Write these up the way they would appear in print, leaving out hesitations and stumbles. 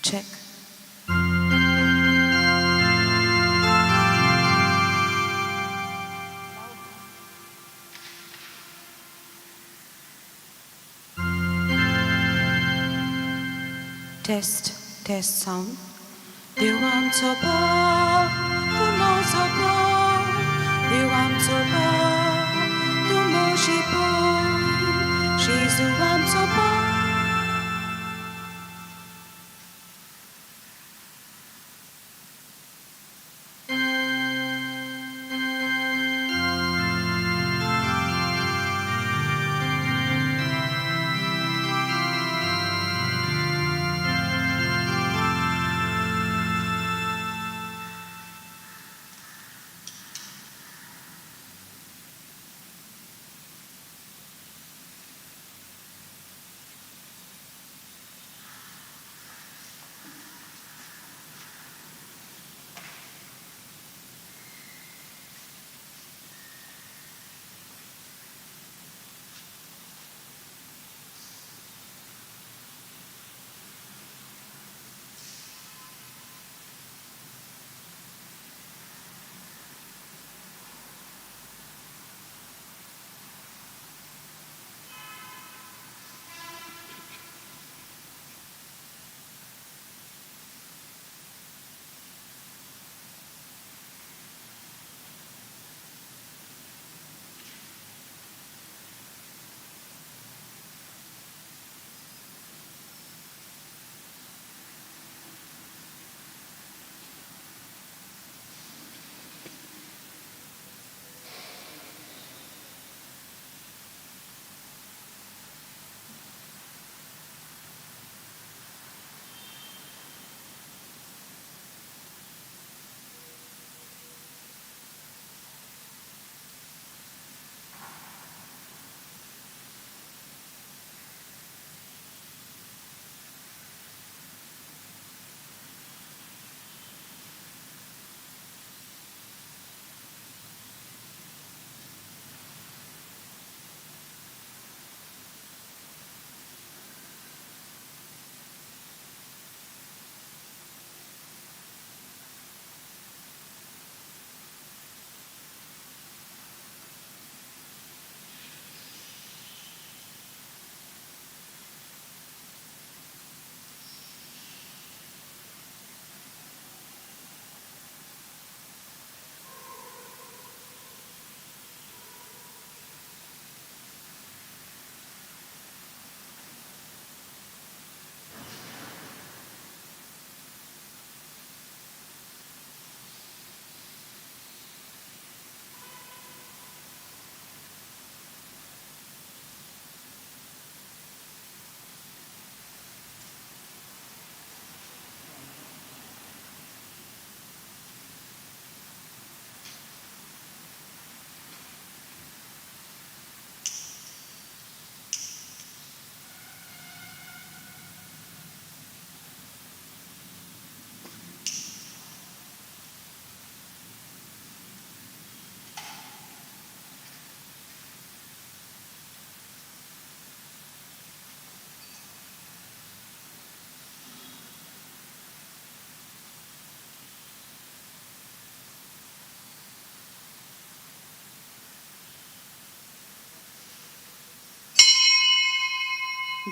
Check. Test, test sound. देव आमचो बाप, तूं म्हजो बाप. देव आमचो बाप, तूं म्हजी भयण. जेजू आमचो बाप.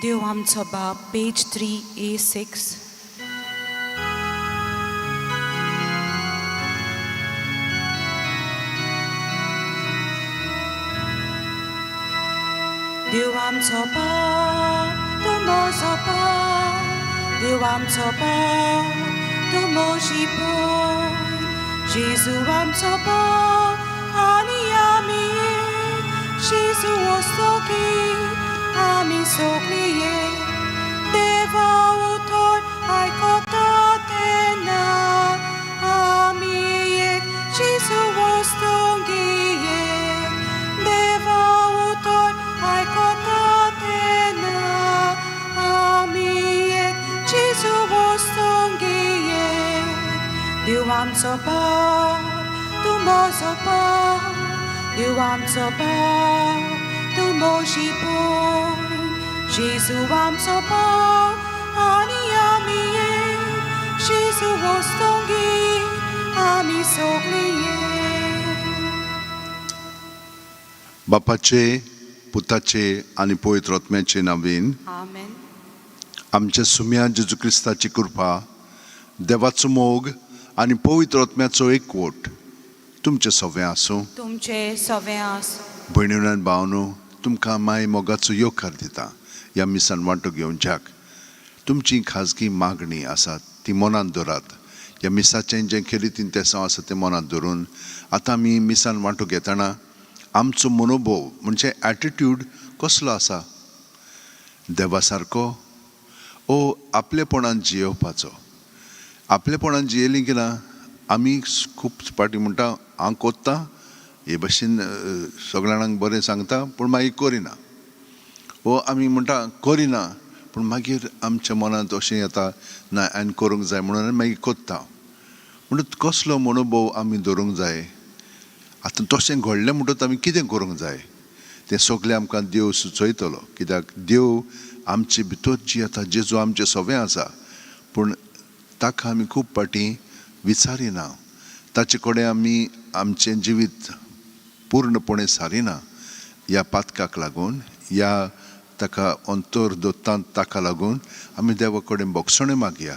देव आमचो बाप, पेज 3A6. देव आमचो बाप, तूं म्हजो बाप. देव आमचो बाप, तूं म्हजी भयण. जेजू आमचो बाप आनी आमी एक. जेजू वस्तोकी आमी सगळीं एक. देवा उतर आयकता तेन्ना आमी एक. जेजू वस्तोकी एक. देवा उतर आयकता तेन्ना आमी एक. जेजू वस्तोकी एक. देव आमचो बाप, तूं म्हजो बाप. देव आमचो बाप, तूं म्हजी भयण. जेजू आमचो बाप आनी आमी एक. जेजू वस्तोंगी आमी सगळीं ये. बापाचे, पुताचे आनी पवित्र आत्म्याचे नांवेन. आमेन. आमच्या सुम्या जेजू क्रिस्ताची कृपा, देवाचो मोग आनी पवित्र आत्म्याचो एकवट तुमचें सगळें आसूं. तुमचे सगळें आसूं. भयणीन आनी भावनो, तुमकां माय मोगाचो येवकार दिता. ह्या मिसान वांटो घेवच्याक तुमची खाजगी मागणी आसात ती मनांत धरात. ह्या मिसाचें जें खेरीत तेसांव आसा तें मनांत धरून आतां आमी मिसान वांटो घेतना आमचो मनोभोव म्हणजे एटिट्यूड कसलो आसा, देवा सारको ओ आपलेपणान जियेवपाचो? आपलेपणान जियेलीं की ना आमी खूब फावटी म्हणटा हांव कोत्ता हे भशेन, सगळ्या जाणांक बरें सांगता पूण मागीर करिना. ओ आमी म्हणटा करिना पूण मागीर आमच्या मनांत अशें येता ना हांवें करूंक जाय म्हणून मागीर कोत्ता. म्हणून कसलो मनोभोव आमी दवरूंक जाय? आतां तशें घडलें म्हणटकच आमी कितें करूंक जाय तें सगळें आमकां देव सुचयतलो. कित्याक देव आमचे भितर जियेता, जेजू आमचें सगळें आसा पूण ताका आमी खूब फावटी विचारिना, ताचे कडेन आमी आमचें जिवीत पूर्णपणे सारिना. ह्या पातकाक लागून, ह्या ताका अंतर दत्ता ताका लागून आमी देवा कडेन भोगसणें मागया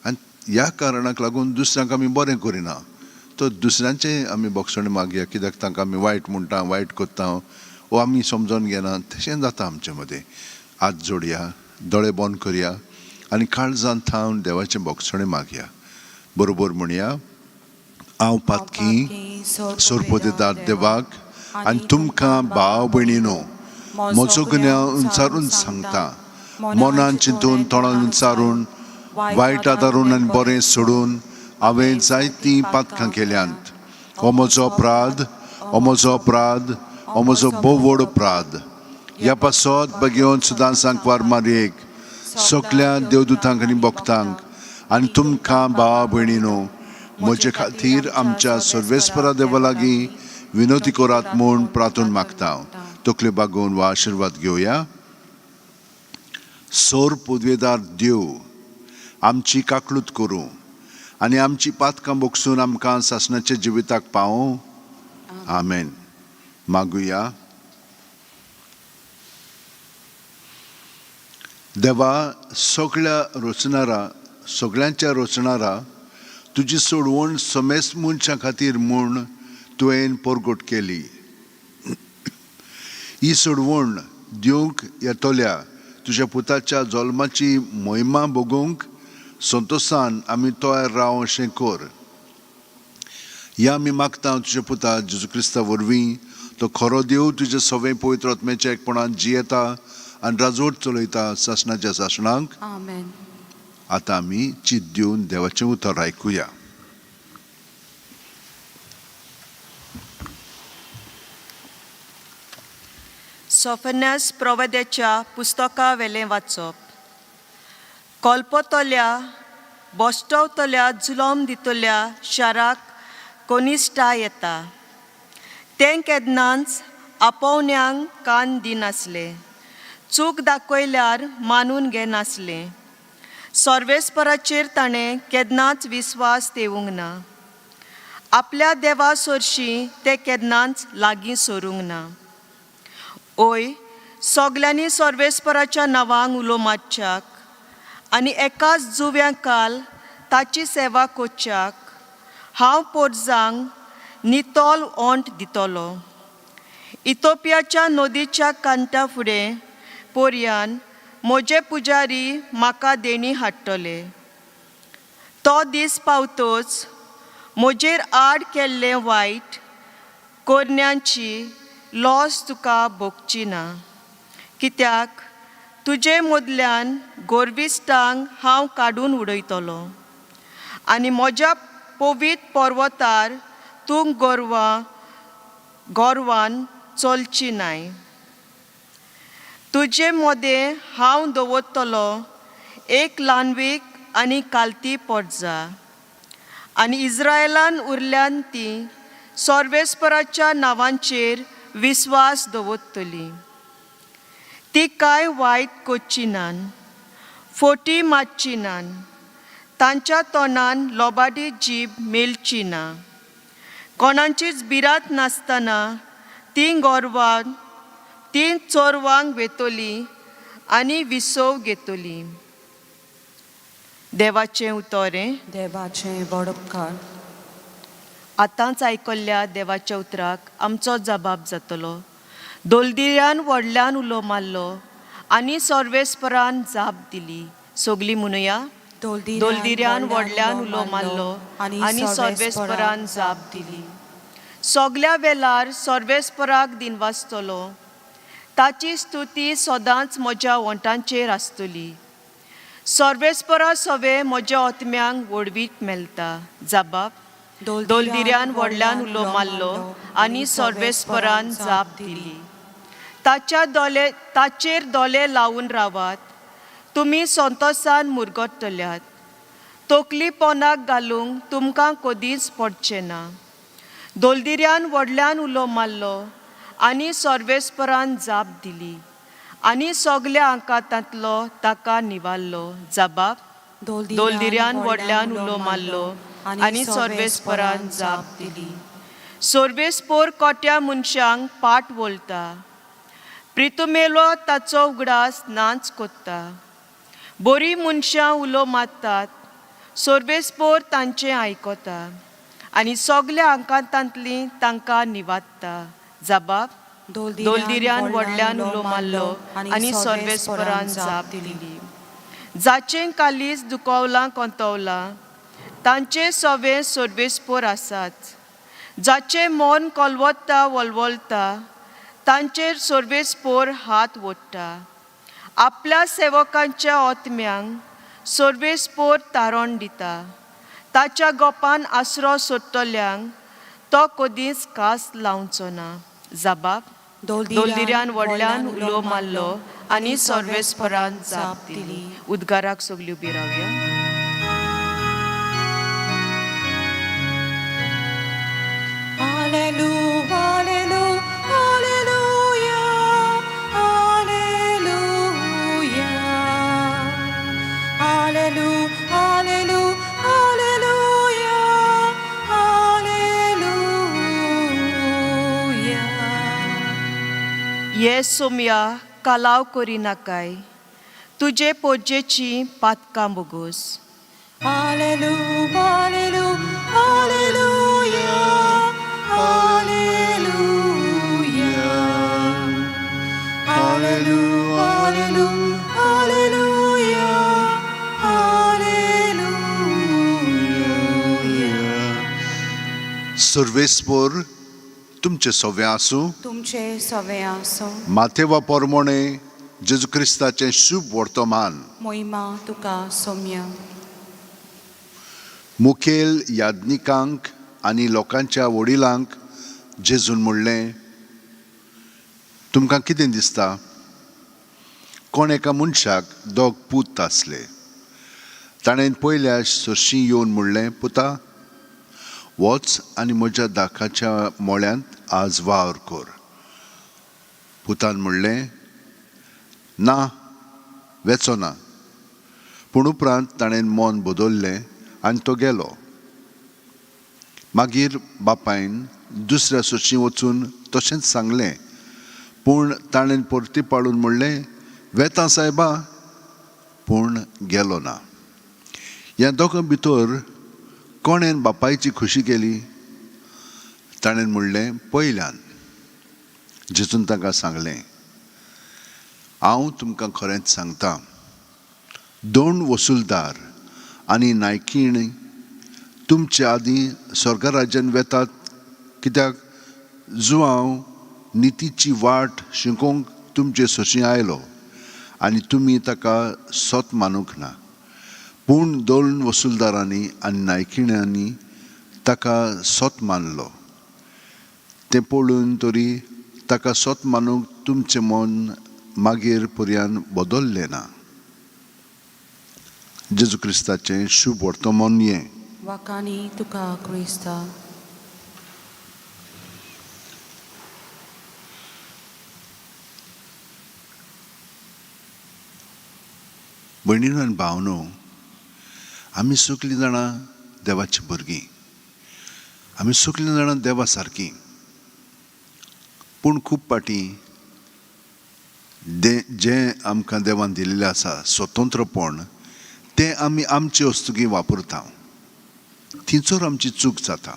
आनी ह्या कारणाक लागून दुसऱ्यांक आमी बरें करिना. तर दुसऱ्यांचें आमी भोगसणें मागया कित्याक तांकां आमी वायट म्हणटा, वायट करता वो आमी समजोन घेना, तशें जाता आमचे मदें. हात जोडया, दोळे बंद करया आनी काळजांत थावन देवाचें भोगसणें मागया. बरोबर म्हणया, हांव पातकी सोरपोतेदार देवाक आनी तुमकां भाव भयणीनो म्हजो गुन्यांव उंचारून सांगता. मनान चिंतून, तोंडान उंचारून, वायट आदारून आनी बरें सोडून हांवें जायतीं पातकां केल्यांत. हो म्हजो अपराध, हो म्हजो अपराध, हो म्हजो भोव व्हड अपराध. ह्या पासत बगेवन सुदां सांकवार मारयेक, सगल्या देवदूतांक आनी भक्तांक आनी तुमकां भावा भयणीनो म्हजे खातीर आमच्या सर्वेस्परा देवा लागीं विनोती करात म्हूण प्रार्थून मागता. तकल्यो बागोवन वा आशिर्वाद घेवया. सोर पुदवेदार देव आमची काकळूत करूं आनी आमची पातकां बोगसून आमकां सासणाच्या जिविताक पावों. आमेन. मागुया. देवा, सगळ्या रचणारा, सगळ्यांच्या रचणारा, तुजी सोडवण समेस्त मनशां खातीर म्हूण तुवें परगट केली. ही सोडवण दिवंक येतल्या तुज्या पुताच्या जल्माची मोहिमा भोगूंक संतोसान आमी तयार राव अशें कर. ह्या आमी मागता तुज्या पुता जेजू क्रिस्ता वरवीं. तो खरो देव तुज्या सगळें पवित्र आत्म्याच्या एकपणान जियेता आनी राजवट चलयता सासणाच्या सासणाक. आमेन. आतां आमी चित दिवन देवाचें उतर आयकुया. सोफन्यास प्रवद्याच्या पुस्तका वेलें वाचप. कोलपतल्या बोस्टवतल्या जुलम दितल्या शाराक कोनिस्टा येता. तें केन्नाच आपोवण्यांक कान दिनासलें, चूक दाखयल्यार मानून घेनासलें. सर्वेस्पराचेर ताणें केन्नाच विस्वास देवूंक ना, आपल्या देवा सरशीं तें केन्नाच लागीं सरूंक ना. ओय सगल्यांनी सर्वेस्पराच्या नांवांक उलो मारच्याक आनी एकाच जुव्या काल ताची सेवा करच्याक हांव पोरजांक नितोल ओंठ दितलो. इथोपियाच्या नदीच्या कांता फुडें पोरयान म्हजे पुजारी म्हाका देणी हाडटले. तो दीस पावतच म्हजेर आड केल्लें वायट कोरण्यांची लॉस तुका भोगची ना, कित्याक तुजे मदल्यान गोरविस्टांक हांव काडून उडयतलो आनी म्हज्या पवीत पर्वतार तूं गोरवां गोरवान चलची नाय. तुजे मदें हांव दवरतलो एक ल्हानवीक आनी कालती पोटजा आनी इस्रायलान उरल्यान ती सर्वेस्पराच्या नांवांचेर विस्वास दवरतली. ती कांय वायट करची नान, फोटी मारची नान, तांच्या तोंडान लोबाडी जीब मेलची ना. कोणाचीच भिरांत नासतना तीं गोरवां तीं चोरवांक वेतोलीं आनी विसव घेतोलीं. देवाचें उतोरें. देवाचें व्हड उपकार. आतांच आयकल्ल्या देवाच्या उतराक आमचो जबाब जातलो. दोलदिऱ्यान व्हडल्यान उलो मारलो आनी सर्वेस्परान जाप दिली. सगलीं म्हणुया. दोलदिऱ्यान व्हडल्यान उलो मारलो आनी सर्वेस्परान जाप दिली. सगल्या वेळार सर्वेस्पराक दिनवासतलो. ताची स्तुती सदांच म्हज्या ओंठांचेर आसतली. सर्वेस्परा सवे म्हज्या आत्म्यांक व्हडवीक मेळटा. जबाब. दोलदिऱ्यान व्हडल्यान उलो मारलो आनी सर्वेस्परान जाप दिली. ताच्या दोले ताचेर दोले लावन रावात, तुमी संतोसान मुरगट्टल्यात. तकली पोनाक घालूंक तुमकां कदींच पडचें ना. दोलदिऱ्यान व्हडल्यान उलो मारलो आनी सर्वेस्परान जाप दिली आनी सगल्या आंकातांतलो ताका निवारलो. जबाब. दोलदिऱ्यान व्हडल्यान उलो मारलो आनी सर्वेस्परान जाप दिली. सर्वेस्पोर कोट्या मनशांक पाट वोलता. प्रितुमेलो ताचो उगडास नाच कोत्ता. बरीं मनशां उलो मारतात, सर्वेस्पोर तांचें आयकता आनी सगल्या आंकांतांतलीं तांकां निवादता. जबाब. दोलदिऱ्यान व्हडल्यान उलो मारलो आनी सर्वेस्परान जाप दिली. जाचें कालीज दुखवलां कोंतवलां तांचे सवे सर्वेस्पोर आसात. जाचें मन कोलवत्ता वलवलता तांचेर सर्वेस्पोर हात ओडटा. आपल्या सेवकांच्या आत्म्यांक सर्वेस्पोर तारण दिता. ताच्या गोपान आसरो सोडटल्यांक तो कदींच कास लावचो ना. जबाब. दोलदिऱ्यान व्हडल्यान उलो मारलो आनी सर्वेस्परान जाप दिली. उद्गाराक सगली उबी रावया. Alleluia, alleluia, alleluia, alleluia, alleluia, alleluia, alleluia. ये सोमया कालाव करिनाकाय, तुजे पोजेची पातकां बोगोस. Alleluia, alleluia, alleluia, alleluia. Alleluia, alleluia, alleluia, alleluia. सर्वेस्पोर तुमचें सवें आसूं. तुमचे सवे आसूं. माथेवा पोरमोणे जेजू क्रिस्ताचें शुभ वर्तमान. मोहिमा तुका सोम्या. मुखेल याज्ञिकांक आनी लोकांच्या वडिलांक जेजून म्हणलें, तुमकां कितें दिसता? कोण एका मनशाक दोग पूत आसले. ताणें पयल्या सरशीं येवन म्हणलें, पुता वच आनी म्हज्या दाखाच्या मोळ्यांत आज वावर कर. पुतान म्हणलें, ना, वेचो ना. पूण उपरांत ताणें मन बदललें आनी तो गेलो. मागीर बापायन दुसऱ्या सरशीं वचून तशेंच सांगलें. पूण ताणें परती पाडून म्हणलें, वेता सायबा, पूण गेलो ना. ह्या दोगां भितर कोणेन बापायची खुशी केली? ताणें म्हणलें, पयल्यान. जेजून तांकां सांगलें, हांव तुमकां खरेंच सांगता, दोन वसुलदार आनी नायकीण तुमचे आदीं स्वर्ग राज्यान वेतात. कित्याक जुआंव नितीची वाट शिकोवंक तुमचे सरशीं आयलो आनी तुमी ताका सत मानूंक ना. पूण दोन वसुलदारांनी आनी नायकिण्यांनी ताका सत मानलो. तें पळोवन तरी ताका सत मानूंक तुमचें मन मागीर पर्यान बदललें ना. जेजू क्रिस्ताचें शुभ वर्तमान हें. वाकानी तुका क्रिस्ता. भयणीनो आनी भावनो, आमी सगलीं जाणां देवाचीं भुरगीं, आमी सगलीं जाणां देवा सारकीं. पूण खूब फावटी जें आमकां देवान दिल्लें आसा स्वतंत्रपण, तें आमी आमचे वस्तुकी वापरता, थंयसर आमची चूक जाता.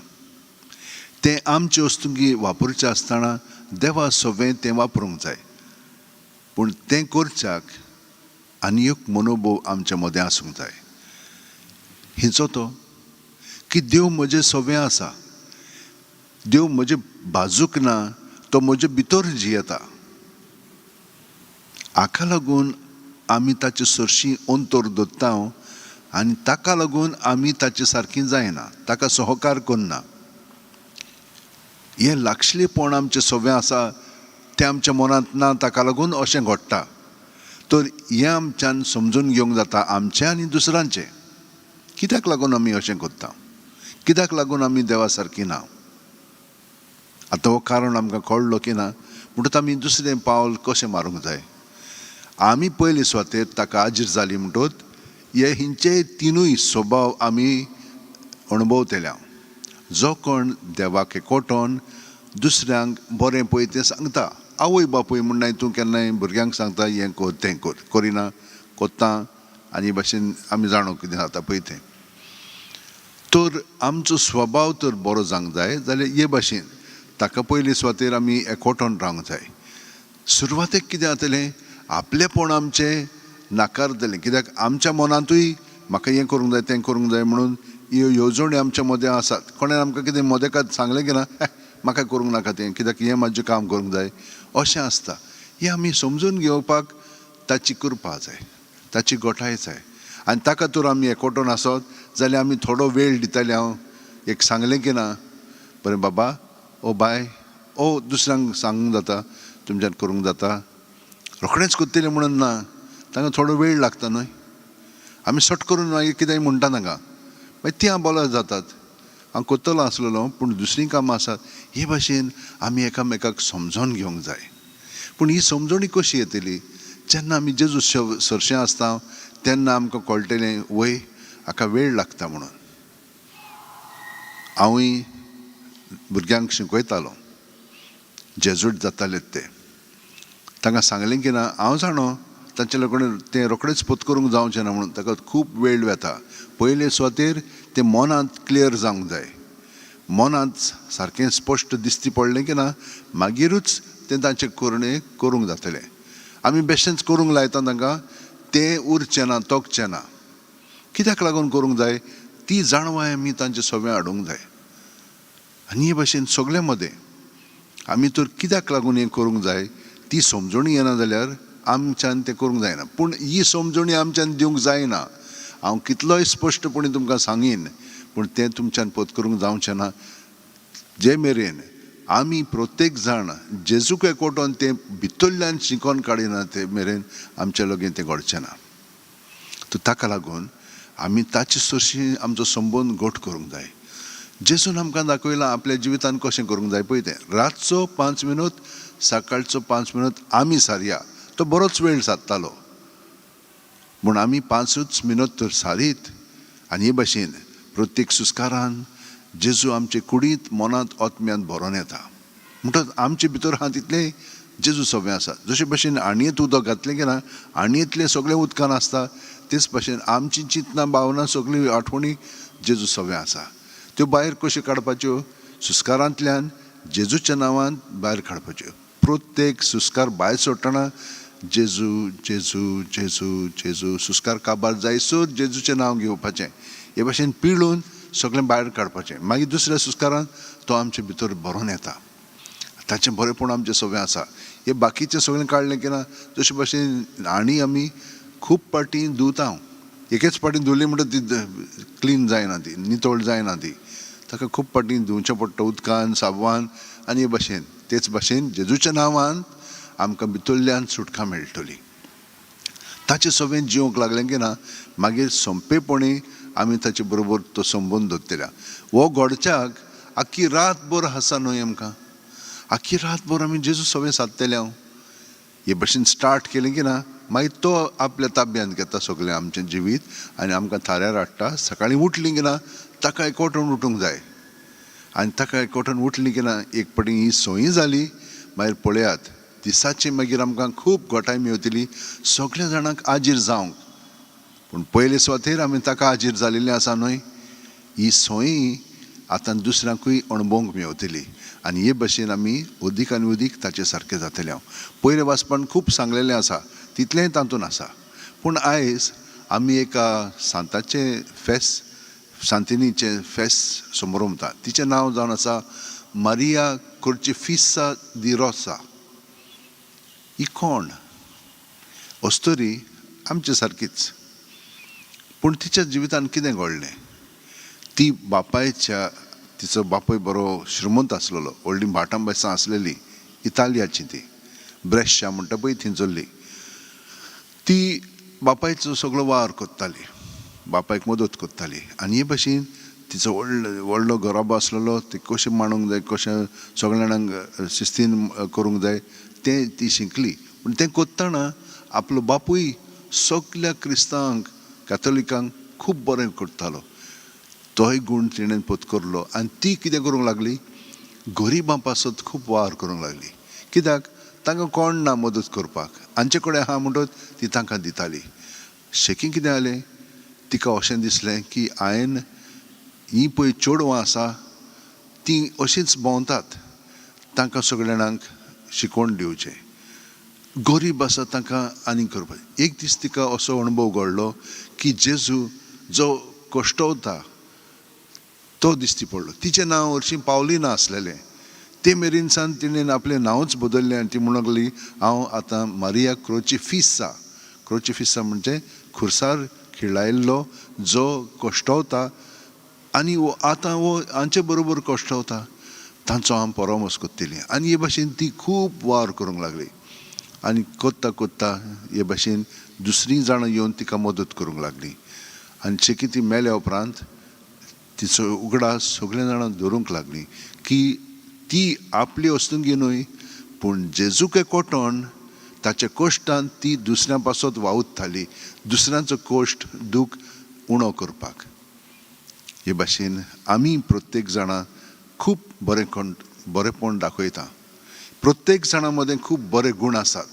तें आमचे वस्तुकी वापरचें आसतना देवा सवें तें वापरूंक जाय, पूण तें करच्याक आनी एक मनोभोव आमच्या मदें आसूंक जाय. हिचो तो की देव म्हजें सवें आसा, देव म्हजे बाजूक ना, तो म्हजे भितर जियेता. हाका लागून आमी ताचे सरशी अंतर दवरता आनी ताका लागून आमी ताचे सारकी जायना, ताका सहकार करना. हें लागशिल्लेपण आमचें सवें आसा तें आमच्या मनांत ना, ताका लागून अशें घडटा. तर हें आमच्यान समजून घेवंक जाता, आमचें आनी दुसऱ्यांचें. कित्याक लागून आमी अशें करता, कित्याक लागून आमी देवा सारकी ना? आतां हो कारण आमकां कळ्ळो की ना म्हणटकच आमी दुसरें पावल कशें मारूंक जाय? आमी पयले सुवातेर ताका आजीर जाली म्हणटकच हे हिंचे तिनूय स्वभाव आमी अणभवतले. जो कोण देवाक एकवटोन दुसऱ्यांक बरें पळय तें सांगता, आवय बापूय म्हणनाय तूं केन्नाय भुरग्यांक सांगता हें कर तें कर, करिना कोत्ता आनी भाशेन आमी जाणो कितें जाता पळय तें. तर आमचो स्वभाव तर बरो जावंक जाय जाल्यार हे भाशेन ताका पयले सुवातेर आमी एकवटोन रावंक जाय. सुरवातेक कितें जातलें, आपलेपण आमचें नाकारतलें, कित्याक आमच्या मनांतूय म्हाका हें करूंक जाय तें करूंक जाय म्हणून ह्यो येवजण्यो आमच्या मदें आसात. कोणें आमकां कितें मदेकात सांगलें की ना, म्हाका करूंक नाका तें, कित्याक हें म्हाजें काम करूंक जाय, अशें आसता. हें आमी समजून घेवपाक ताची कृपा जाय, ताची गोठाय जाय. आनी ताका तर आमी एकवटोन आसत जाल्यार आमी थोडो वेळ दिताले. हांव एक सांगलें की ना, बरें बाबा, ओ बाय, ओ दुसऱ्यांक सांगूंक जाता, तुमच्यान करूंक जाता, रोखडेंच करतलें म्हणून ना, तांकां थोडो वेळ लागता न्हय. आमी सट करून मागीर कितेंय म्हणटा तांकां, मागीर तीं बोला जातात, हांव करतलो आसलेलो पूण दुसरीं कामां आसात. हे भाशेन आमी एकामेकाक समजोन घेवंक जाय. पूण ही समजोणी कशी येतली? जेन्ना आमी जेजू सरशें आसता तेन्ना आमकां कळटलें वय हाका वेळ लागता म्हणून. हांवूय भुरग्यांक शिकयतालो, जेजूट जाताले ते, तांकां सांगलें की ना, हांव जाणो तांचे कडेन तें रोखडेंच पोत करूंक जावचें ना म्हणून, ताका खूब वेळ वता. पयले सुवातेर तें मनांत क्लियर जावंक जाय, मनांत सारकें स्पश्ट दिसती पडलें की ना मागीरूच तें तांचें करणे करूंक जातलें. आमी बेश्टेंच करूंक लायता तांकां, तें उरचें ना, तोकचें ना. कित्याक लागून करूंक जाय ती जाणवाय आमी तांचे सगळें हाडूंक जाय. आनी हे भाशेन सगळें मदें आमी तर कित्याक लागून हें करूंक जाय ती समजणी येना जाल्यार आमच्यान तें करूंक जायना. पूण ही समजणी आमच्यान दिवंक जायना. हांव कितलोय स्पश्टपणी तुमकां सांगीन पूण तें तुमच्यान पोत करूंक जावचें ना. जे मेरेन आमी प्रत्येक जाण जेजूक एकवटोन तें भितरल्यान शिकोन काडिना ते मेरेन आमच्या लागीं तें घडचें ना. तर ताका लागून आमी ताचे सरशी आमचो संबंद घट करूंक जाय. जेजून आमकां दाखयलां आपल्या जिवितान कशें करूंक जाय पळय तें. रातचो 5 मिनट, सकाळचो 5 मिनट आमी सारया, तो बरोच वेळ सादतालो, पूण आमी 5 मिनट तर सारीत. आनी हे भाशेन प्रत्येक सुस्कारान जेजू आमचे कुडींत, मनांत, आत्म्यांत भरोन येता. म्हणटच आमचे भितर आहा तितलें जेजू सगळें आसा. जशे भाशेन आणयेंत उदक घातलें की ना, आणयेंतलें सगळें उदकान आसता, तेच भाशेन आमची चिंतनां, भावना, सगळीं आठवणी जेजू सगळें आसा. त्यो भायर कश्यो काडपाच्यो? सुस्कारांतल्यान जेजूच्या नांवान भायर काडपाच्यो. प्रत्येक सुस्कार भायर सोडटना जेजू जेजू जेजू जेजू, सुस्कार काबार जायसर जेजूचें नांव घेवपाचें. हे भाशेन पिळून सगळें भायर काडपाचें. मागीर दुसऱ्या सुस्कारान तो आमचे भितर भरोन येता. ताचें बरेंपण आमचें सगळें आसा. हे बाकीचें सगळें काडलें की ना, जशे भाशेन आनी आमी खूब पाटी धुवता, एकेच पाटी धुवली म्हणटच ती क्लीन जायना, ती नितळ जायना, ती ताका खूब पाटी धुवचें पडटा उदकान, साबवान आनी हे भाशेन. तेच भाशेन जेजूच्या नांवान आमकां भितरल्यान सुटका मेळटली. ताचें सगळें जिवंक लागलें की ना मागीर सोंपेपणी आमी ताचे बरोबर तो संबंद दवरतले. हो घडच्याक आख्खी रातभर आसा न्हय आमकां, आख्खी रातभर आमी जेजू सगळें सादतले. हांव हे भाशेन स्टार्ट केलें की ना मागीर तो आपल्या ताब्यांत घेता सगळें आमचें जिवीत आनी आमकां थाऱ्यार हाडटा. सकाळीं उठलीं की ना ताका एकवटून उठूंक जाय आनी ताका एकवटून उठलीं की ना एक पटी ही संवय जाली मागीर पळयात दिसाची मागीर आमकां खूब घटाय मेवतली सगल्या जाणांक आजीर जावंक. पूण पयले सुवातेर आमी ताका आजीर जालेलें आसा न्हय, ही संवय आतां दुसऱ्यांकूय अणभवंक मेवतली आनी हे भशेन आमी अदीक आनी अदीक ताचे सारकें जातले. हांव पयलें वाचपान खूब सांगलेलें आसा तितलेंय तातूंत आसा, पूण आयज आमी एका सांताचें फेस्त, सांतिनीचें फेस्त समरमता. तिचें नांव जावन आसा मारिया क्रोचिफिसा दी रोसा. ही कोण अस्तुरी आमचे सारकीच, पूण तिच्या जिवितान कितें घडलें, ती बापायच्या, तिचो बापूय बरो श्रीमंत आसलेलो, व्हडलीं भाटां बेसां आसलेलीं इतालियाची, ती ब्रेशा म्हणटा पळय थंयसरली. ती बापायचो सगळो वावर करताली, बापायक मदत करताली आनी हे भशेन तिचो व्हडलो व्हडलो घराबो आसलेलो, ते कशें मांडूंक जाय, कशें सगळ्या जाणांक शिस्तीन करूंक जाय तें ती शिकली. पूण तें करतना आपलो बापूय सगल्या क्रिस्तांवांक कॅथोलिकांक खूब बरें करतालो, तोय गूण तिणें पत्करलो आनी ती कितें करूंक लागली, गरिबां पासत खूब वावर करूंक लागली. कित्याक तांकां कोण ना मदत करपाक, हांचे कडेन आहा म्हणटच ती तांकां दिताली. शेकी कितें जालें, तिका अशें दिसलें की हांवें हीं पळय चेडवां आसा तीं अशींच भोंवतात, तांकां सगळ्या जाणांक शिकोवन दिवचें, गरीब आसा तांकां आनीक करपाक. एक दीस तिका असो अणभव घडलो की जेजू जो कश्टवता तो दिश्टी पडलो. तिचें नांव हरशीं पावलिना आसलेलें, ते मेरेन सान तिणें आपलें नांवूच बदल्लें आनी ती म्हणूंक लागली हांव आतां मारिया क्रोचिफिसा. क्रोचिफिसा म्हणजे खुर्सार खिळायल्लो जो कश्टवता आनी आतां हो हांचे बरोबर कश्टवता, तांचो हांव परामर्श करतली. आनी हे भाशेन ती खूब वावर करूंक लागली आनी करता करता हे भाशेन दुसरीं जाणां येवन तिका मदत करूंक लागली. आनी शेकी ती मेल्या उपरांत तिचो उगडास सगळ्या जाणां धरूंक लागली की ती आपली वस्तुंगी न्हय पूण जेजूक कोटोन ताच्या कश्टान ती दुसऱ्यां पासत वावुरताली, दुसऱ्यांचो कश्ट दूख उणो करपाक. हे भाशेन आमी प्रत्येक जाणां खूब बरेंपण दाखयता, प्रत्येक जाणां मदें खूब बरे गूण आसात,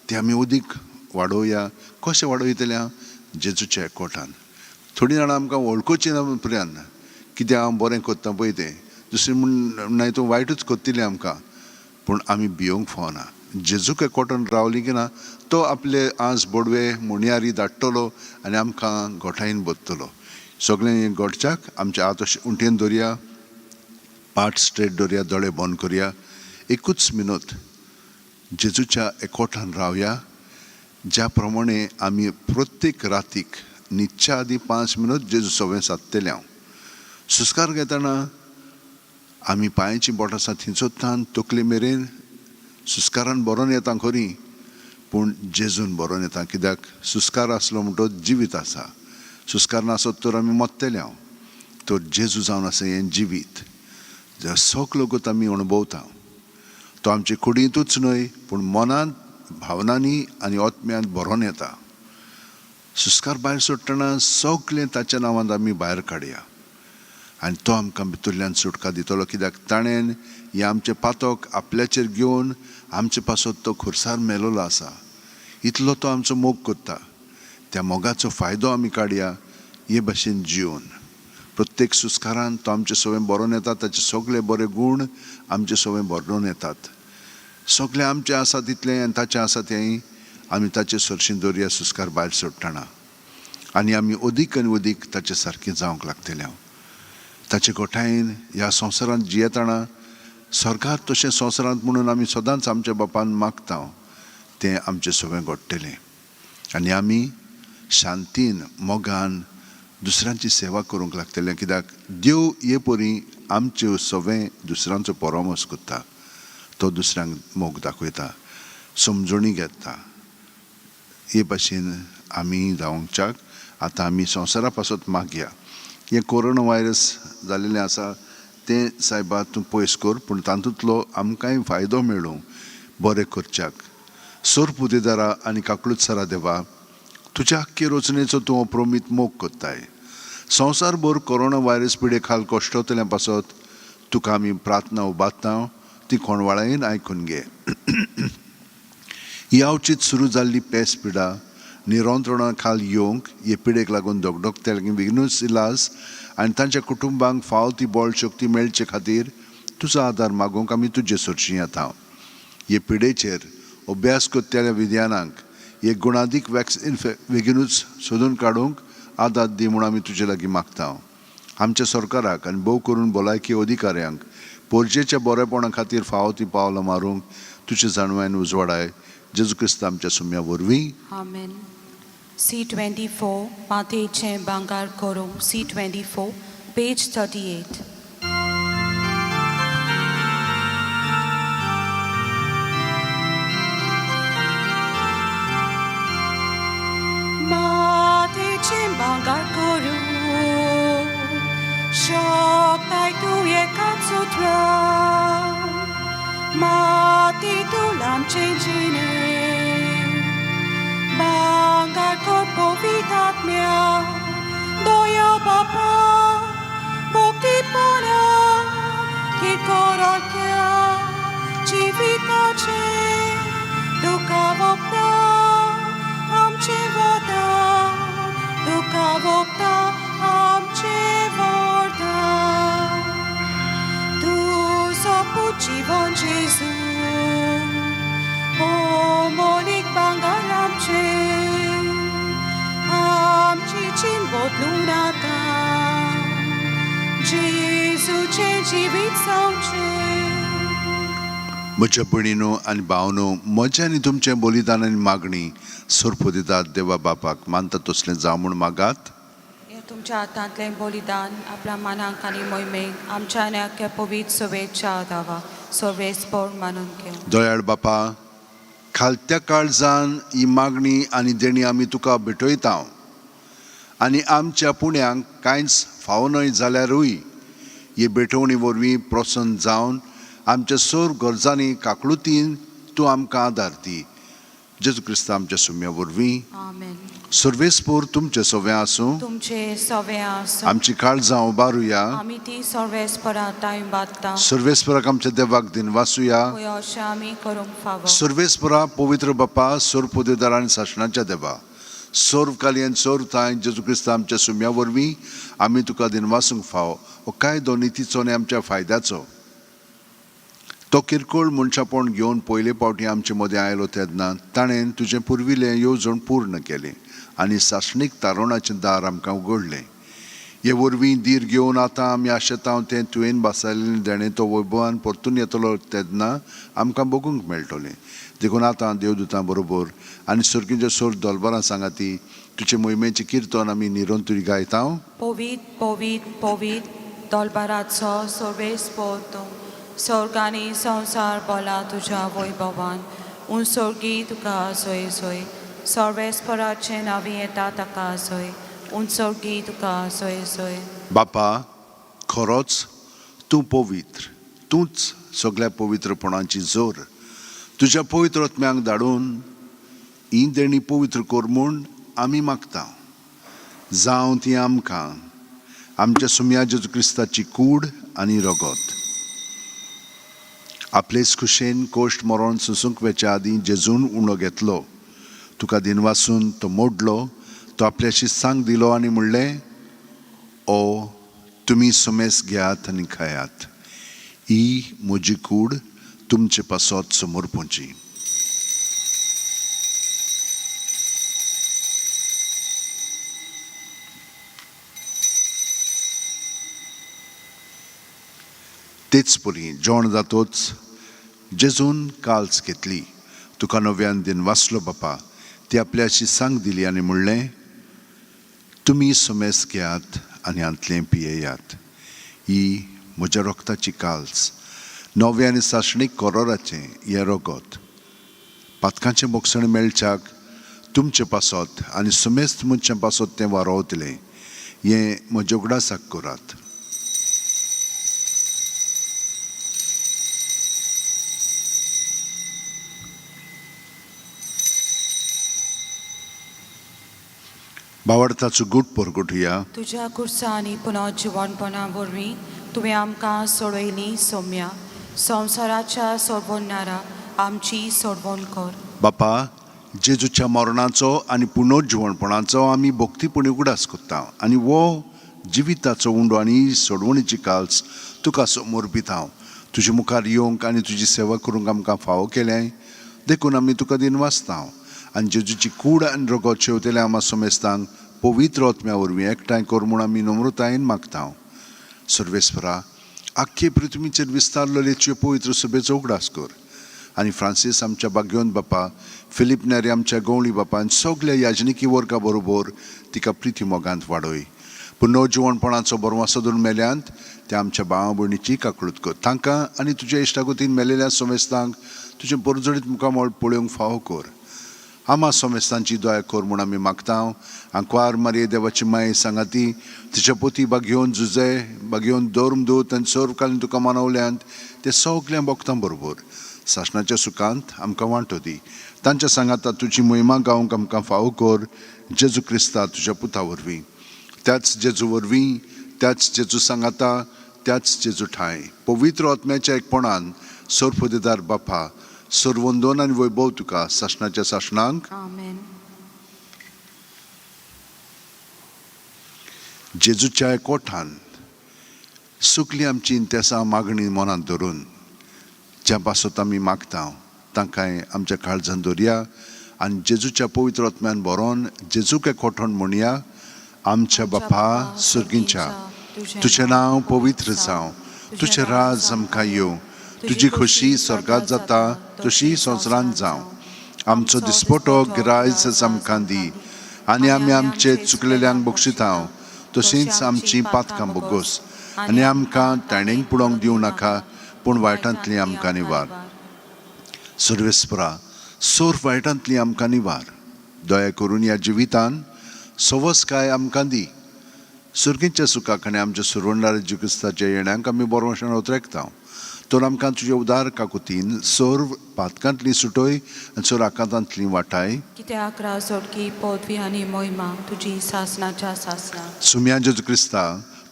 ते आमी अदीक वाडोवया. कशें वाडयतले? जेजूच्या एकवटान. थोडीं जाणां आमकां वळखुची ना पर्यंत कित्याक हांव बरें करता पळय तें, दुसरें म्हण नाय तूं वायटूच करतली आमकां, पूण आमी भियोंक फावना. जेजूक एकवटान रावली की ना तो आपले आंस बोडवे मुणयारी धाडटलो आनी आमकां गोठायेन बदतलो. सगळें घडच्याक आमचे हात अशें उंटयेन दवरया, पाट स्ट्रेट दवरया, दोळे बंद करया, एकूच मिनत जेजूच्या एकवटान रावया. ज्या प्रमाणे आमी प्रत्येक रातीक न्हिदच्या आदीं 5 मिनट जेजू सवें सादतलें. हांव सुस्कार घेतना आमी पांयाचीं बोटां आसा थंयसरतान तकले मेरेन सुस्कारान बरोवन येता खरी, पूण जेजून बरोवन येता. कित्याक सुस्कार आसलो म्हणटच जिवीत आसा, सुस्कार नासत तर आमी मरतले. हांव तर जेजू जावन आसा हें जिवीत सगलो लोक आमी अणभवता, तो आमचे कुडींतूच न्हय पूण मनांत, भावनांनी आनी आत्म्यांत भरोन येता. सुस्कार भायर सोडटना सगळें ताच्या नांवान आमी भायर काडया आनी तो आमकां भितरल्यान सुटका दितलो. कित्याक ताणें हें आमचें पातक आपल्याचेर घेवन आमचे पासत तो खुर्सार मेलोलो आसा. इतलो तो आमचो मोग करता, त्या मोगाचो फायदो आमी काडया हे भाशेन जिवन. प्रत्येक सुस्कारान तो आमचे सवें बरोवन येता, ताचे सगळे बरे गूण आमचे सवें बरोवन येतात. सगळें आमचें आसा तितलें आनी ताचें आसा तेंय आमी ताचे सरशीं दवरया सुस्कार भायर सोडटना आनी आमी अदीक आनी अदीक ताचे सारकें जावंक लागतलें. हांव ताचे गोठायेन ह्या संवसारांत जियेतना सरकार तशें संवसारांत म्हणून आमी सदांच आमच्या बापान मागता तें आमचें सगळें घडटलें आनी आमी शांतीन मोगान दुसऱ्यांची सेवा करूंक लागतलें. कित्याक देव हे परी आमच्यो सगळें दुसऱ्यांचो परामर्श करता, तो दुसऱ्यांक मोग दाखयता, समजणी घेता. हे भाशेन आमी जावंकच्याक आतां आमी संवसारा पासत मागया. हें कोरोना व्हायरस जाल्लें आसा तें सायबा तूं पयस कर, पूण तातूंतलो आमकांय फायदो मेळूं बरें करच्याक. सोरपुदेदारा आनी काकळूतसरा देवा, तुज्या आख्खे रचनेचो तूं अप्रमीत मोग कोत्ताय. संवसारभर कोरोना व्हायरस पिडे खाल कश्टवतल्या पासत तुका आमी प्रार्थना उबारता, ती कोणवाळायेन आयकून घे. ही अवचीत सुरू जाल्ली पेस पिडा निरंत्रणा खाल येवंक हे पिडेक लागून धगधगत्यांक विघ्नूच इलाज आनी तांच्या कुटुंबांक फावो ती बळ शक्ती मेळचे खातीर तुजो आदार मागूंक आमी तुजे सरशीं येता. हे पिडेचेर अभ्यास करतल्या विज्ञानांक एक गुणादीक वॅक्सिन बेगीनूच सोदून काडूंक आदार दी म्हूण आमी तुजे लागीं मागता. आमच्या सरकाराक आनी भोव करून भलायकी अधिकाऱ्यांक पोरजेच्या बरेपणा खातीर फावो ती पावलां मारूंक तुजे जाणवायन उजवाडाय. जेजू क्रिस्त आमच्या सुम्या वरवीं. आमेन. C24, मातेचें भांगर करूं. C24, page 38. मातेचें भांगर करूं, शकताय तूं एकाच उतरान, माती तूं आमचें जिणें भांगर कर पवित्र आत्म्या, दया बापा, भक्तीपणा किरकोराच्या जिविताचें तुका वोगता आमचें वरदान, तुका वोगता आमचें वरदान. तुजो पूत जिवन जेजू, मोलीक भांगर आमचें, आमची जीण बदलून आतां जेजूचें जिवीत जावचें. म्हज्या भयणीनो आनी भावनो, म्हजें आनी तुमचें बलिदान आनी मागणी सोरपो दितात देवा बापाक मानता तसलें जावं म्हूण मागात. हें तुमच्या हातांतलें बलिदान आपल्या मनाक आनी मोहिमेक आमच्या आनी आख्या पवित्र सवेच्या दावा सर्वेस्पर मानून घेवं. दयाळ बापा, खालत्या काळजान ही मागणी आनी देणी आमी तुका भेटयता आनी आमच्या पुण्यांक कांयच फावो न्हय जाल्यारूय हे भेटवणी वरवीं प्रसन्न जावन आमच्या सर्व गरजांनी काकळुतीन तूं आमकां आदार दी. जेजू क्रिस्ता आमच्या सुम्या वरवीं. आमेन. सर्वेस्पोर तुमचें सवें आसूं. तुमचे सवे आसूं. आमची काळजां उबारुया. आमी ती सर्वेस्परा टायम बादता. सर्वेस्पराक आमच्या देवाक दिनवासुया. पळय अशें आमी करूंक फावो. सर्वेस्परा, पवित्र बापा, सर्व पुदेदार आनी सासणाच्या देवा, सर्व काली आनी सर्व थांय जेजू क्रिस्ता आमच्या सुम्या वरवीं आमी तुका दिनवासूंक फावो. हो कायदो नितीचो आनी आमच्या फायद्याचो. तो किरकोळ मनशापण घेवन पयले फावटी आमचे मदें आयलो तेन्ना ताणें तुजें पुर्विल्लें येवजण पूर्ण केलें आनी सासणीक तारुणाचें दार आमकां उगडलें. हे वरवीं धीर घेवन आतां आमी आशेता तें तुवें बसयल्लें देणें तो वैभवान परतून येतलो तेन्ना आमकां बगूंक मेळटलें. देखून आतां देवदूतां बरोबर आनी सर्गीच्या सोर दलबरां सांगाती तुजे मोहिमेचें किर्तन आमी निरंतरी गायता. पवित्र पवित्र पवित्र दलबाराचो सर्वेस्पर तूं, स्वर्गांनी संवसार बोला तुज्या वैभवान. उंचोर्गी तुका सोय सोय, सर्वेस्पराचें नांवी येता ताका सोय, उंचोर्गी तुका सोय सोय. बापा, खरोच तूं पवित्र, तूंच सगळ्या पवित्रपणाची जोर. तुज्या पवित्र आत्म्यांक धाडून ही देणी पवित्र कर म्हूण आमी मागता. जावं ती आमकां आमच्या सुमया जेजू क्रिस्ताची कूड आनी रगत. आपलेच खुशेन कोश्ट मरण सोसूंक वेच्या आदीं जेजून उणो घेतलो, तुका दिनवासून तो मोडलो, तो आपल्याशी सांग दिलो आनी म्हणलें, ओ तुमी सुमेस घेयात आनी खायात, ही म्हजी कूड तुमचे पासत समर्पूची. तेच परी जेवण जातोच जेजून काल्स घेतली, तुका नव्यान दिनवासलो बापा, ती आपल्याशी सांग दिली आनी म्हणलें, तुमी सुमेस घेयात आनी हांतलें पियेयात, ही म्हज्या रक्ताची काल्स, नवें आनी सासणीक कोरोराचें हें रगत. पातकांचें बोगसण मेळच्याक तुमचे पासत आनी सुमेस्त मनशां पासत तें वारोवतलें, हें म्हज्या उगडासाक करात. बावडताचो गूट परगटुया. तुज्या कुर्सा आनी पुनर्जिवणपणा वरवीं तुवें आमकां सोडयली सोम्या, संवसाराच्या सोडवणणारा आमची सोडवण कर. बापा, जेजूच्या मरणाचो आनी पुनर्जिवणपणाचो आमी भक्तीपणी उगडास करता आनी हो जिविताचो उंडो आनी सोडवणीची काल्स तुका समर्पित हांव. तुजे मुखार येवंक आनी तुजी सेवा करूंक आमकां फावो केलें देखून आमी तुका दिनवासता आनी जेजूची कूड आनी रगत शेवतेल्या आमा समेस्तांक पवित्र आत्म्या वरवीं एकठांय कर म्हूण आमी नम्रतायेन मागता. सर्वेस्परा, आख्खे पृथ्वीचेर विस्तारलेले तुजे पवित्र सभेचो उगडास कर आनी फ्रांसीस आमच्या बाग्योन बापा, फिलीप नेरी आमच्या गवळी बापा आनी सगल्या याजनिकी वर्गा बरोबर तिका प्रिती मोगांत वाडय. पुनर्जिवणपणाचो बरवासो धरून मेल्यांत त्या आमच्या भावा भयणीची काकळूत कर. तांकां आनी तुज्या इश्टागतीन मेलेल्या समेस्तांक तुजें परजळीत मुखामळ पळोवंक फावो कर. आमा समेस्तांची दया कर म्हूण आमी मागता. आंकवार मारये देवाची माय सांगाती तिच्या पोती बागयोन जुजे बागयोन धर्मदूत आनी सर्वकालीन तुका मानवल्यांत ते सगल्या भक्तां बरोबर सासणाच्या सुखांत आमकां वांटो दी. तांच्या सांगाता तुजी महिमा गावंक आमकां फावो कर, जेजू क्रिस्ता तुज्या पुता वरवीं. त्याच जेजू वरवीं, त्याच जेजू सांगाता, त्याच जेजू ठांय पवित्र आत्म्याच्या एकपणान सर्वपदेदार बापा, सर्वंदोन आनी वैभव तुका सासणाच्या सासणांक. आमेन. जेजूच्या एकवटान सगळीं आमची इंतेसां मागणी मनांत धरून ज्या पासत आमी मागता तांकांय आमच्या काळजान दवरया आनी जेजूच्या पवित्र आत्म्यान भरोन जेजूक एकवटोन म्हणया. आमच्या बापा सर्गींच्या, तुजें नांव पवित्र जावं, तुजें राज आमकां येवं, तुजी खोशी स्वर्गात जाता तशी संवसारांत जावं. आमचो दिसपटो गिरायज आमकां दी आनी आमी आमचे चुकलेल्यांक बक्षिता तशींच आमचीं पातकां बोगोस आनी आमकां ताणेंक पुडोवंक दिवं नाका, पूण वायटांतली आमकां निवार. सर्वेस्परा, सोर वायटांतली आमकां निवार. दया करून ह्या जिवितान सवसकाय आमकां दी. सुर्गींच्या सुखाक आनी आमच्या सुरवंडार जेजू क्रिस्ताच्या येण्याक आमी बरोवशान उतरेकता. तर आमकां तुजे उदार काकुतीन सर्व पातकांतली सुटय आनी सर्व आकांतांतली वाटाय. कित्याक राज, जोडकी, पदवी आनी मोहिमा तुजी सासणाच्या सासणा. सुम्या जेजू क्रिस्ता,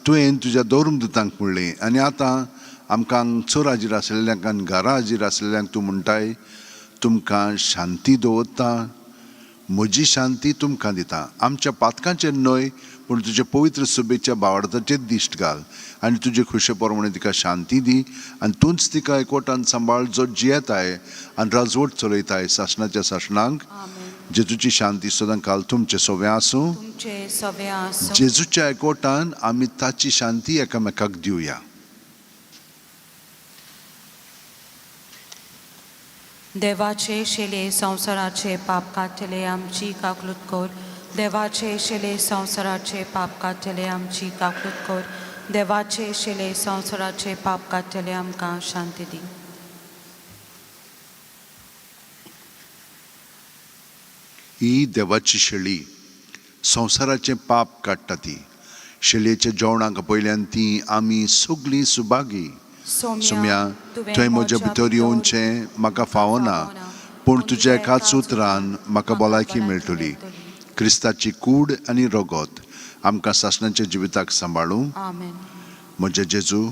तुवें तुज्या धर्मदुतांक म्हणलें आनी आतां आमकां चोर हाजीर आसलेल्यांक आनी घरा हाजीर आसलेल्यांक तूं म्हणटाय, तुमकां शांती दवरता, म्हजी शांती तुमकां दिता. आमच्या पातकांचेर न्हय पूण तुजे पवित्र सभेच्या बावडताचेर दिश्ट घाल आनी तुजे खुशे प्रमाणे तिका शांती दी आनी तूंच तिका एकवटान सांबाळ, जो जियेताय आनी राजवट चलयताय सासणाच्या सासणांक. आमेन. जेजूची शांती सदां काल तुमचें सगळें आसूं. तुमचे सगळे आसूं. जेजूच्या एकवटान आमी ताची शांती एकामेकाक दिवया. देवाचे शेले संवसाराचे पाप काडटले आमची काकलूत कर. देवाचे शेले संवसाराचे पाप काडटले आमची काकलूत कर. देवाचे शेले संवसाराचे पाप काडटले आमकां शांती दी. ही देवाची शेळी संवसाराचें पाप काडटा. ती शेळयेच्या जेवणाक पयल्यान ती आमी सगळीं सुभागी. सोम्या, तुवें म्हज्या भितर येवचें म्हाका फावना, पूण तुज्या एकाच उतरान म्हाका भलायकी मेळटली. क्रिस्ताची कूड आनी रगत आमकां सासणाच्या जिविताक सांबाळूं. आमेन. म्हज्या जेजू,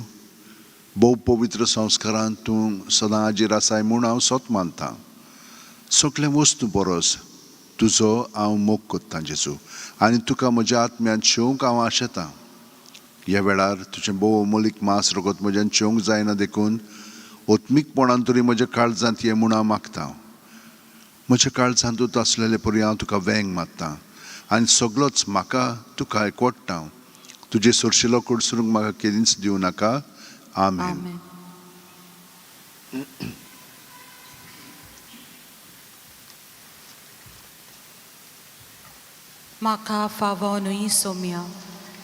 भोव पवित्र संस्कारान तूं सदां हाजीर आसाय म्हूण हांव सोत मानतां. सगळें वस्तू परस तुजो हांव मोग कोत्तां जेजू, आनी तुका म्हज्या आत्म्यांत शेवंक हांव आशेतां. ह्या वेळार तुजें भोव अमोलीक मांस रगत म्हज्यान शेवंक जायना देखून ओत्मीकपणान तरी म्हज्या काळजांत ये म्हूण हांव मागता. म्हज्या काळजांत तूं आसलेले परी हांव तुका वेंग मारता आनी सगळोच म्हाका तुका एकवटता. तुजे सोरशिलो कडसरूंक म्हाका केदींच दिवं नाका. आमेन. आमेन. म्हाका फावो न्हय Saumya.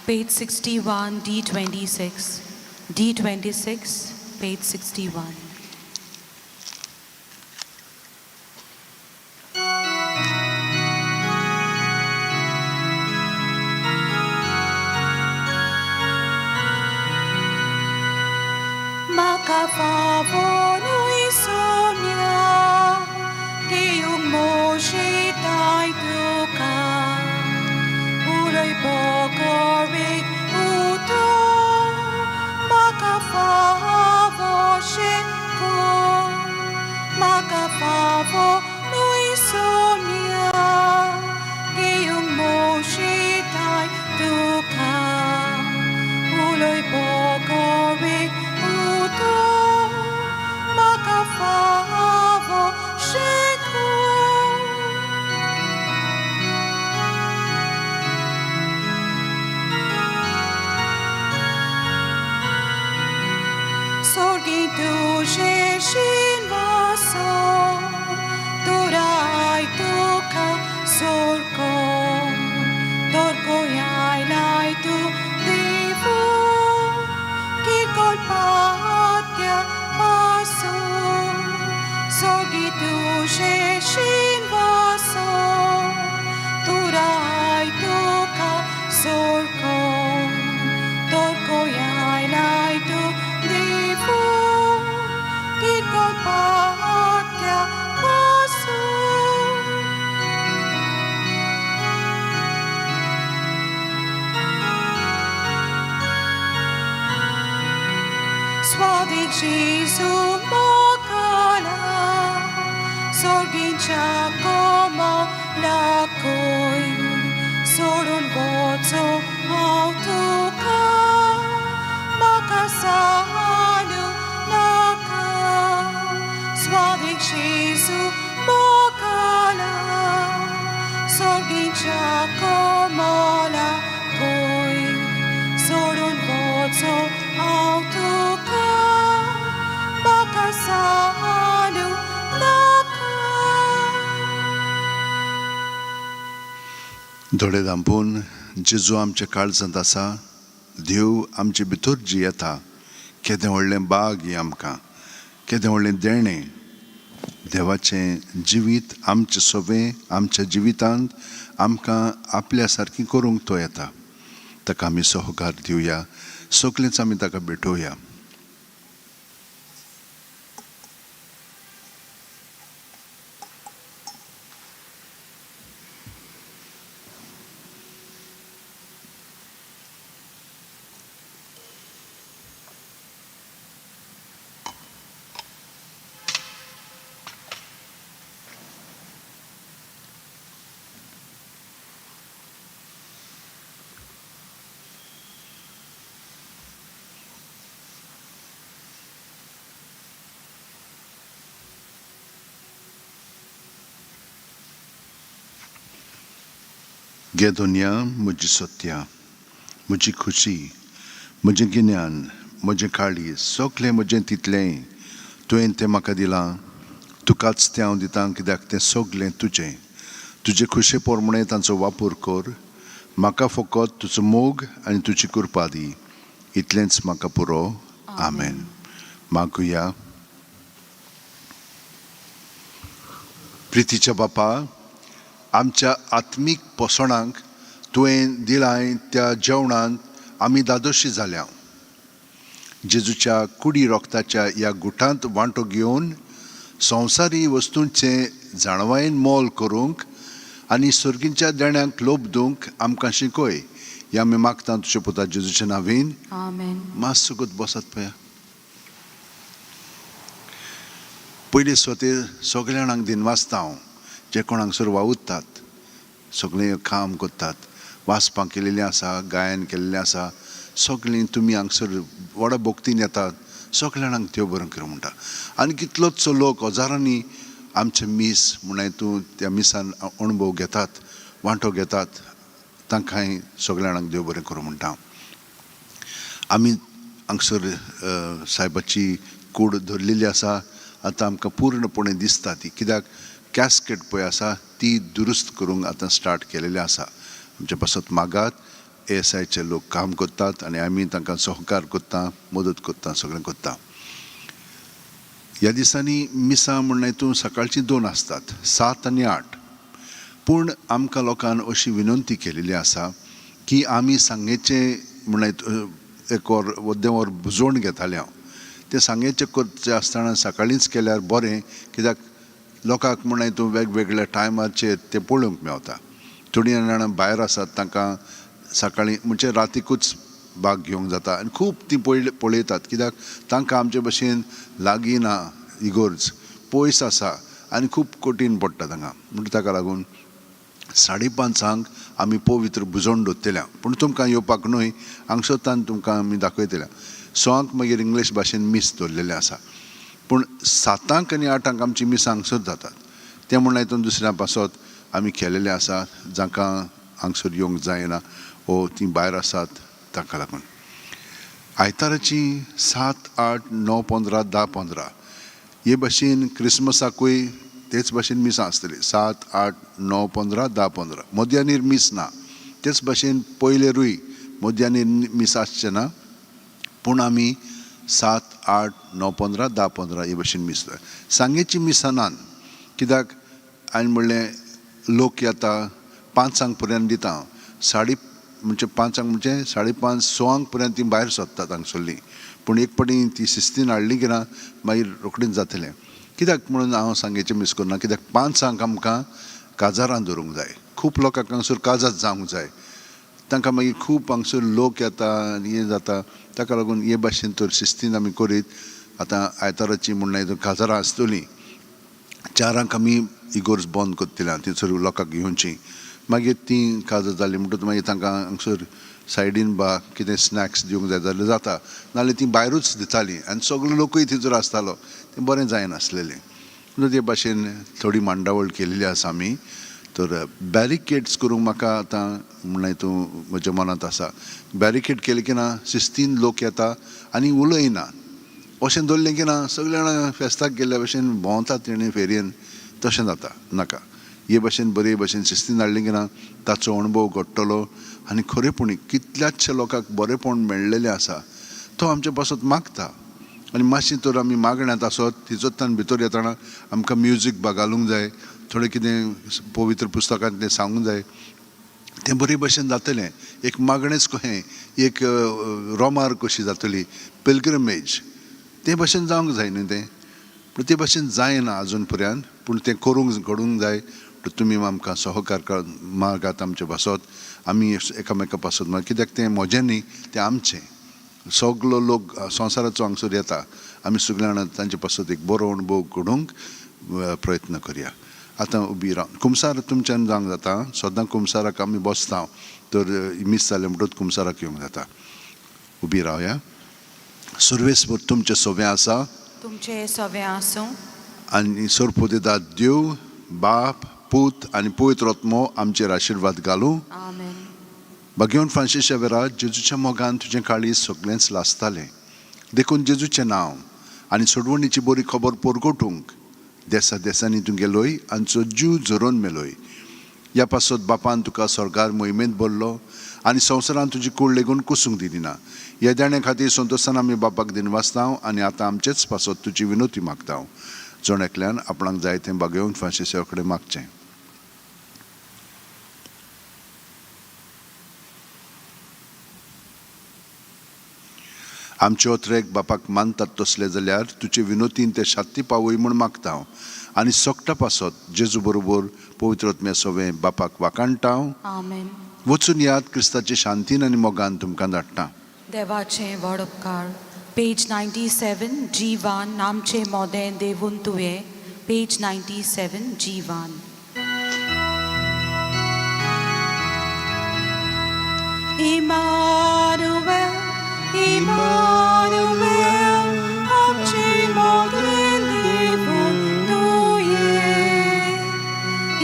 Page 61, D 26, D 26, page 61. म्हाका फावो न्हय सोम्या दिवंक मोशेताय तुका. स्वादीक जेजू मोगाला, सोर्गींच्या कोमलाकूय सोडून वचो हांव तुका, म्हाका सांगू नाका. स्वादीक जेजू मोगाला, सोर्गींच्या कोमलाकूय सोडून वचो हांव तुका, म्हाका सांगू नाका. दोळे धांपून जेजू आमच्या काळजांत आसा, देव आमचे भितर जियेता. केदें व्हडलें बाग हें आमकां, केदें व्हडलें देणें. देवाचें जिवीत आमचें सोबें आमच्या जिवितांत आमकां आपल्या सारकी करूंक तो येता. ताका आमी सहकार दिवया, सगळेंच आमी ताका भेटोवया. गे दुनिया म्हजी सत्या, म्हजी खुशी, म्हजें गिन्यान, म्हजें काळीज, सगळें म्हजें तितलेंय तुवें तें म्हाका दिलां. तुकाच तें हांव दितां, कित्याक तें सगळें तुजें. तुजे खुशे प्रमाणें तांचो वापर कर. म्हाका फकत तुजो मोग आनी तुजी कृपा दी, इतलेंच म्हाका पुरो. आमेन. मागुया. प्रितीच्या बापा, आमच्या आत्मीक पोसणांक तुवें दिलाय त्या जेवणांत आमी दादोशी जाल्या. जेजूच्या कुडी रोगताच्या ह्या गुटांत वांटो घेवन संवसारी वस्तूंचें जाणवायेन मोल करूंक आनी सर्गींच्या देण्यांक लोब दिवंक आमकां शिकय. ह्या आमी मागता तुज्या पुता जेजूच्या नांवीन. आमेन. मातसो सुगत बसात पळया. पयलीं स्वते सगल्या जाणांक दिनवासता हांव, जे कोण हांगसर वावुरतात, सगळें काम करतात, वाचपां केलेलें आसा, गायन केल्लें आसा, सगळीं तुमी हांगसर व्हडा भक्तीन येतात. सगल्या जाणांक देव बरें करूं म्हणटा. आनी कितलोचो लोक हजारांनी आमचें मीस म्हणल्यार तूं त्या मिसान अणभव घेतात, वांटो घेतात, तांकांय सगल्या जाणांक देव बरें करूं म्हणटा. आमी हांगसर सायबाची कूड धरलेली आसा. आतां आमकां पूर्णपणे दिसता ती, कित्याक कॅस्केट पळय आसा ती दुरुस्त करूंक आतां स्टार्ट केलेलें आसा. आमचे पासत मागात, एएसआयचे लोक काम करतात आनी आमी तांकां सहकार करता, मदत करता, सगळें करता. ह्या दिसांनी मिसां म्हणल्यार तूं सकाळचीं 2 आसतात, 7 आनी 8. पूण आमकां लोकान अशी विनंती केलेली आसा की आमी सांगेचें म्हणल्यार एक वर अर्दें वर भुजोवण घेतालें हांव, तें सांगेचें करचें आसतना सकाळींच केल्यार बरें, कित्याक लोकांक म्हणल्यार तूं वेगवेगळ्या टायमाचेर तें पळोवंक मेवता. थोडीं जाणां भायर आसात, तांकां सकाळीं म्हणजे रातीकूच भाग घेवंक जाता आनी खूब तीं पळयतात, कित्याक तांकां आमचे भशेन लागीं ना इगोर्ज, पयस आसा आनी खूब कठीण पडटा तांकां. म्हणटा ताका लागून 5:30 आमी पवित्र भुजोवण दवरतल्या. पूण तुमकां येवपाक न्हय, हांगसरतान तुमकां आमी दाखयतल्या. 6 मागीर इंग्लीश भाशेन मीस दवरलेलें आसा, पूण 7 आनी 8 आमची मिसां हांगसर जातात. तें म्हणल्यार हितून दुसऱ्या पासत आमी केलेलें आसा, जांकां हांगसर येवंक जायना ओ तीं भायर आसात ताका लागून. आयताराची 7, 8, 9, 15, 10, 15 हे भाशेन क्रिसमसाकूय तेच भाशेन मिसां आसतलीं. 7, 8, 9, 15, 10, 15. मध्यानीर मीस ना, तेच भाशेन पयलेरूय मध्यानीर मीस आसचें ना, पूण आमी 7, 8, 9, 15, 10, 15 हे भाशेन मीस. सांगेची मिसां नात, कित्याक हांवें म्हणलें लोक येता 5 पर्यंत दिता हांव, साडे म्हणजे 5 म्हणजे 5:30 6 पर्यंत ती भायर सोदतात हांगसरलीं. पूण एक पटी ती शिस्तीन हाडली की ना मागीर रोखडीच जातलें. कित्याक म्हणून हांव सांगेचें मीस करना, कित्याक 5 आमकां काजारां दवरूंक जाय. खूब लोकांक हांगसर काजार जावंक जाय, तांकां मागीर खूब हांगसर लोक येता आनी हें जाता. ताका लागून हे भाशेन तर शिस्तीन आमी करीत आतां आयताराची म्हण काजारां आसतलीं, 4 आमी इगोर्ज बंद करतले थंयसर लोकांक घेवची. मागीर तीं काजार जाली म्हणटकच मागीर तांकां हांगसर सायडीन बा कितें स्नॅक्स दिवंक जाय जाल्यार जाता, नाजाल्यार तीं भायरूच दितालीं आनी सगलो लोकूय थंयसर आसतालो, तें बरें जायनासलेलें. म्हणून ते भाशेन थोडी मांडावळ केलेली आसा आमी. तर बॅरिकेड्स करूंक म्हाका आतां म्हणल्यार तूं म्हज्या मनांत आसा, बॅरिकेड केलें की ना शिस्तीन लोक येता आनी उलयना. अशें दवरलें की ना सगळे जाणां फेस्ताक गेल्ल्या भशेन भोंवतात तेणी फेरयेन, तशें जाता नाका. हे भाशेन बरे भाशेन शिस्तीन हाडलें की ना ताचो अणभव घडटलो आनी खरेपणी कितल्याचशे लोकांक बरेंपण मेळ्ळेलें आसा, तो आमचे पासत मागता. आनी मातशें तर आमी मागण्यांत आसत तिचोत्तान भितर येतना आमकां म्युजीक बा घालूंक जाय, थोडें कितें पवित्र पुस्तकांतलें सांगूंक जाय, तें बरे भशेन जातलें. एक मागणेंच कहें, एक रोमार कशी जातली, पिलग्रमेज ते भशेन जावंक जाय न्हू तें. पूण ते भशेन जायना आजून पर्यंत, पूण तें करूंक घडूंक जाय. तुमी आमकां सहकार मार्गात आमचे पासत, आमी एकामेका पासत, कित्याक तें म्हजें न्ही, तें आमचें. सगलो लोक संवसाराचो हांगसर येता, आमी सगळे जाणां तांचे पासत एक बरो अणभव घडोवंक प्रयत्न करया. आतां उबी रावन कुमसार तुमच्यान जावंक जाता, सदां कुमसाराक आमी बसता, तर मीस जालें म्हणटकच कुमसाराक येवंक जाता. उबी रावया. सर्वेस्पर तुमचें सोवें आसा, तुमचे सवे आसूं. आनी सरपोदेदाद देव बाप पूत आनी पवित्र आत्मो आमचेर आशिर्वाद घालूं. आमेन. भगेवन फ्रांसीस वेरा, जेजूच्या मोगान तुजें काळीज सगळेंच लासतालें, देखून जेजूचें नांव आनी सोडवणीची बरी खबर परगटूंक देसा देसांनी तूं गेलोय आनी जीव झरोवन मेलोय. ह्या पासत बापान तुका स्वर्गार मोहिमेंत भरलो आनी संवसारान तुजी कूड लेगून कुसूंक दिली ना. ह्या देण्या खातीर संतोशान आमी बापाक दिनवासता आनी आतां आमचेच पासत तुजी विनोती मागता. जण एकल्यान आपणाक जाय तें बागेवन फ्रांसीसा कडेन मागचें. आमचे ओत्रेक बापाक मानतात तसले जाल्यार तुजे विनोतीन ते शात्ती पावय म्हूण मागता हांव आनी सोकटा पासत जेजू बरोबर पवित्र आत्म्या सोवें बापाक वाखाणटा हांव. आमेन. वचून याद क्रिस्ताचे शांतीन आनी मोगान तुमकां धाडटा. देवाचें व्हड उपकार. पेज 97 जीवान आमचे मोदें देवून तुवें. पेज 97 जीवान. इमानुएल, इमानुएल, आमचे मोदें देवून तुवें.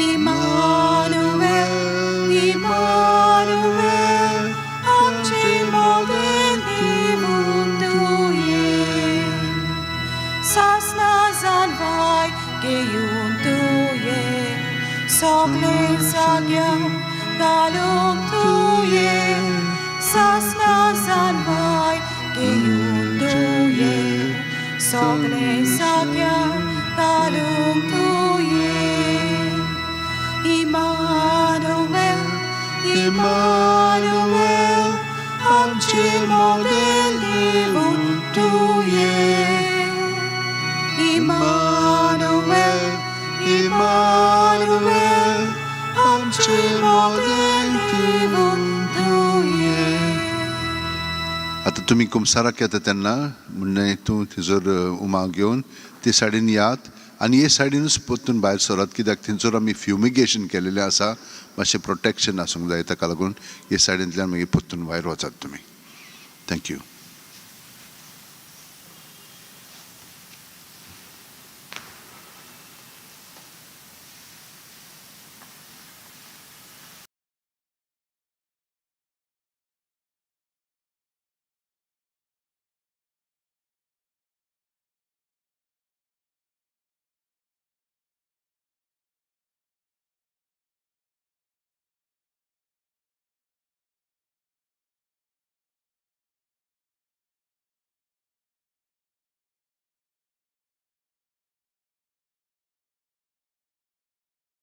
इमानुएल, इमानुएल, आमचे मोदें देवून तुवें. सासना जानवाय घेवन तुवें, सगळें जाग्या घालूंक तुवें. सासना जानवाय घेवन तुवें, सगळें जाग्या घालूंक तुवें. इमानुएल, इमानुएल, आमचे मोदें देवून तुवें. इमानुएल, इमानुएल, आमचे मोदें देवून तुवें. आतां तुमी कुमसाराक येता तेन्ना म्हणलें तूं थंयसर उमा घेवन ते सायडीन यात आनी हे सायडीनूच परतून भायर सरात, कित्याक थंयसर आमी फ्युमिगेशन केलेलें आसा, मातशें प्रोटेक्शन आसूंक जाय, ताका लागून हे सायडींतल्यान मागीर परतून भायर वचात तुमी. Thank you.